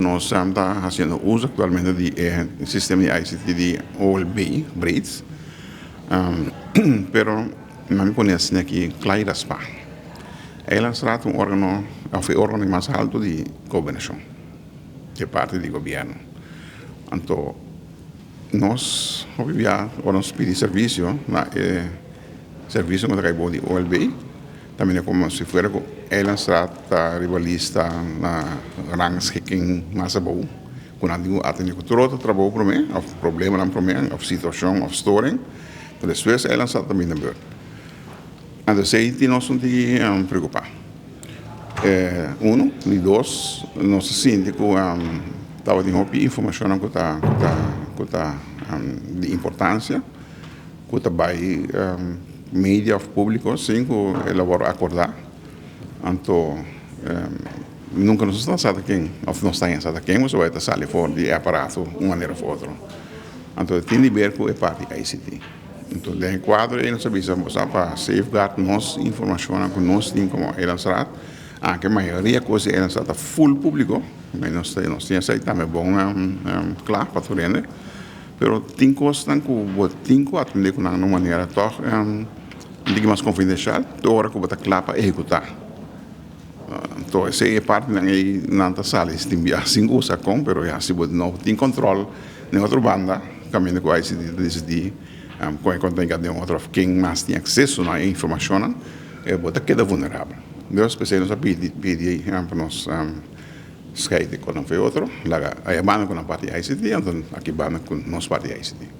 Nos ta hasiendo uso aktualmente di e sistema di ICT di OLB, breed. Pero mi pone asina aki kla i raspá. Eilandsraad ta un órgano, òf e órgano mas haltu di gobernashon, di parti di gobièrnu. Anto nos hopi bia ora nos pidi servisio na e servisio ku ta kai bou di OLB, ta mira komo si fuera ku Eilandsraad ta riba lista na rangschikking mas abou, ku nan tin ku atendé ku tur otro trabou promé, òf problemanan promé, òf situashon òf storing, pero despues Eilandsraad ta bini na beurt. Anto esei tin nos un tiki preokupá. Uno, di dos, nos ta sinti ku tabatin hopi informashonnan ku ta ku ta ku ta di importansia ku ta bai media òf públiko sin ku el a wòrdu akordá. Anto nunka nos no sa ta ken òf nos ta haña sa ta ken pasobra e ta sali for di e aparato un manera òf otro. Anto e tin di ber ku e parti ICT. Enton den e kuadro ei nos a bisa bo sa pa safeguard nos informashonnan ku nos tin komo Eilandsraad, anke mayoria kos di Eilandsraad ta full públiko, nos nos tin esei tambe bon kla pa tur hende, pero tin kosnan ku bo tin ku atendé ku nan na un manera tòg un tiki mas konfidenshal te ora ku bo ta kla pa ehekutá. Anto esei e partinan ei nan ta sali tin bia sin usa kon, pero ya si bo no tin control den otro banda kaminda ku ICT ta disidí kon e konta den otro òf ken mas tin akseso na e informashonnan e bo ta keda vulnerabel. Dus p'esei nos a pidi pidi pa nos skei di kon nan for e otro laga aya banda ku nan parti ICT anto aki banda ku nos parti ICT.